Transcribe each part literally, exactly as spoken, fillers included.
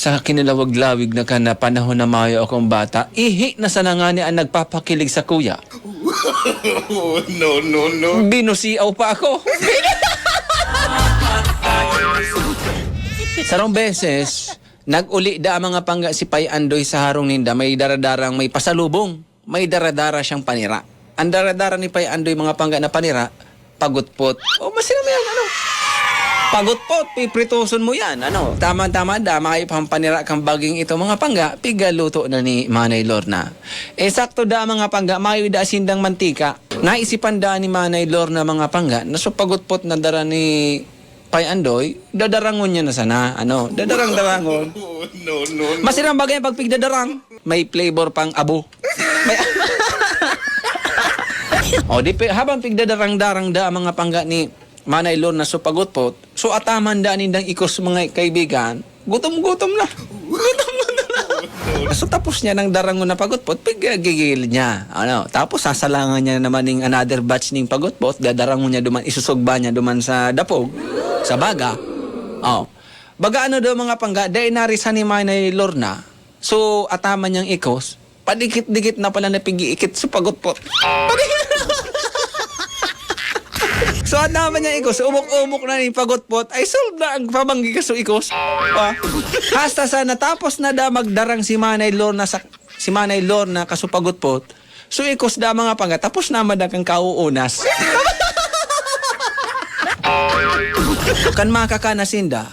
Sa kinalawag-lawig na kan panahon na mayo akong bata, ihi na sana ngani an nagpapakilig sakuya. No, no, no. Binusiaw pa ako. Sarong beses, nag-uli daa mga pangga si Pay Andoy sa harong ninda, may daradarang may pasalubong. May daradara siyang panira. Ang daradara ni Pay Andoy, mga pangga na panira, pagutpot. O, mas sino mo yan, ano? Pagutpot, pipritoson mo yan, ano? Tama-tama, damay pang panira kang baging ito, mga pangga, pigaluto na ni Manay Lorna. Eh, sakto da, mga pangga, mayo da sindang mantika. Naisipan da ni Manay Lorna, mga pangga, na so pagutpot na dara ni Pay Andoy, dadarangon niya na sana, ano? Dadarang-darangon. No, no, no. Masirang bagay ang pagpigdadarang. May flavor pang abo. May O, di pe, habang pigdadarang-darang da ang mga pangga ni Manay Lorna so pagutpot, so ataman da nindang ikos, mga kaibigan, gutom-gutom na. Gutom-gutom na. So, tapos niya nang darangon na pagutpot, pigigil niya. Ano, tapos sasalangan niya naman ning another batch ning pagutpot, dadarangon niya duman, isusugba niya duman sa dapog, sa baga. Oh. Baga ano daw, mga pangga, dai narisan ni Manay Lorna. So, ataman niyang ikos, padikit-dikit na pala na pig-iikit sa pagutpot. So, ataman niyang ikos, umok-umok na ni pagutpot, ay solve na ang pamanggi ka sa ikos. Ah. Hasta sa natapos na da magdarang si Manay Lorna sa, si Manay Lorna kasupagutpot, so ikos da, mga pangga, tapos naman na kang kauunas. Kan makakana sinda,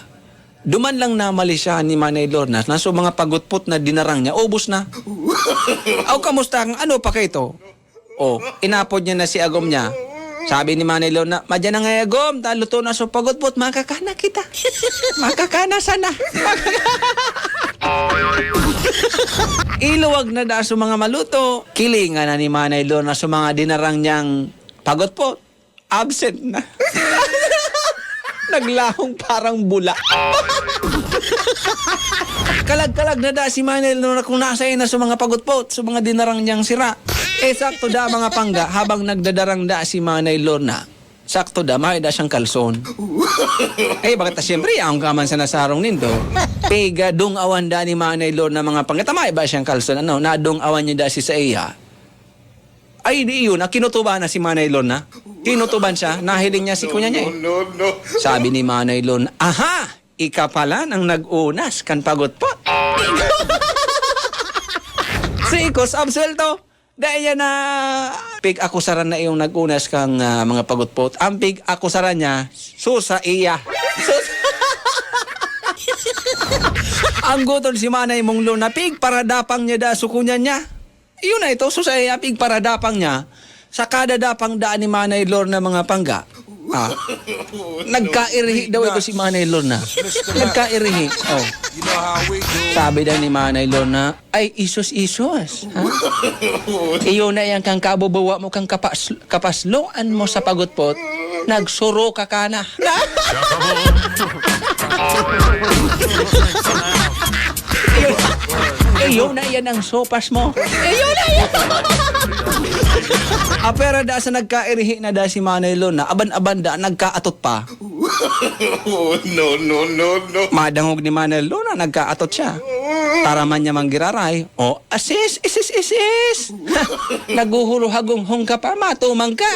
duman lang namalisyahan ni Manay Lorna na so mga pagutpot na dinarang niya, ubos na. Aw, kamusta? Ano pa kaito? Oh, inapod niya na si agom niya. Sabi ni Manay Lorna, "Madyan na nga, agom, ta luto na so pagutpot, makakana kita." Makakana sana. Iluwag na da so mga maluto. Kilingan na ni Manay Lorna so mga dinarang niyang pagutpot. Absent na. Naglahong parang bula. Kalag-kalag na da si Manay Lorna kung nasaan na sa mga pagutpot, sa mga dinarang niyang sira. Eh, sakto da, mga pangga, habang nagdadarang da si Manay Lorna. Sakto da, may da siyang kalson. Eh, bakit ta siyempre, yaon ka man sa nasarong nindo? Pega, dung awan da ni Manay Lorna, mga pangga, ta may ba siyang kalson? Ano, nadung awan niya da si sa iya. Ay, di iyon, ah, kinutuban na si Manay Lorna. Kinutuban siya, nahiling niya si kuya niya, eh. No, no, no. Sabi ni Manay Lorna, "Aha! Ika pala nang nag-unas kan pagutpot." Si Ikos, absuelto. Dahil yan na pig-akusaran na iyong nag-unas kang, ah, mga pagutpot. Ang pig-akusaran niya, susa iya. Sus-, ang gutod si Manay mong Lorna, pig paradapang niya da, sukunyan niya. Iyo na ito, so sa iya pigparadapang niya, sa kada dapang daan ni Manay Lorna mga pangga. Ah, nagkairihi daw ito si Manay Lorna. Nagkairihi. Oh. Sabi daw ni Manay Lorna, "Ay, isos-isos. Ha? Iyo na yan kang kabubuwa mo, kang kapas-, kapasloan mo sa pagutpot. Nagsuro ka ka na." Iyo, iyo na yan ang sopas mo. Iyo na yan. Ah, pero da sa nagkairihi na da si Manay Lorna, aban-aban da, nagkaatot pa. No, no, no, no. Madangog ni Manay Lorna, nagkaatot siya. Taraman niya manggiraray. O, asis, isis, isis. Naghuhulo-hagonghong ka pa, matumang ka.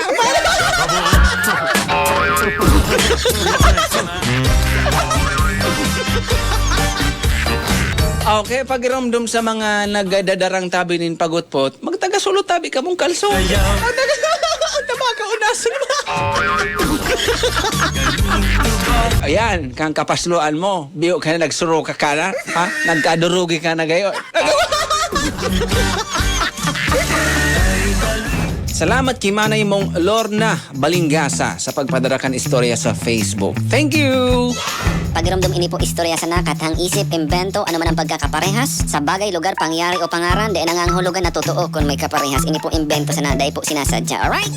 Okay, pagiromdom sa mga nagdadarang tabi nin pagutpot, magtagasulot tabi kamong kalson. Ayaw. Ang taga-, ang tabaka, unasan mo. Ayan, kang kapasloan mo, biyo ka na, nagsuro ka ka na, ha? Nagkadurugi ka na gayon. Salamat ki Manay mong Lorna Balingasa sa pagpadara kan istorya sa Facebook. Thank you! Pagiromdom, ini po istorya sana, kathang isip, imbento, ano man ang pagkakaparehas sa bagay, lugar, pangyayari o pangaran, dai nangangahulugan na totoo kun may kaparehas. Ini po imbento sana, dai po sinasadya. Alright?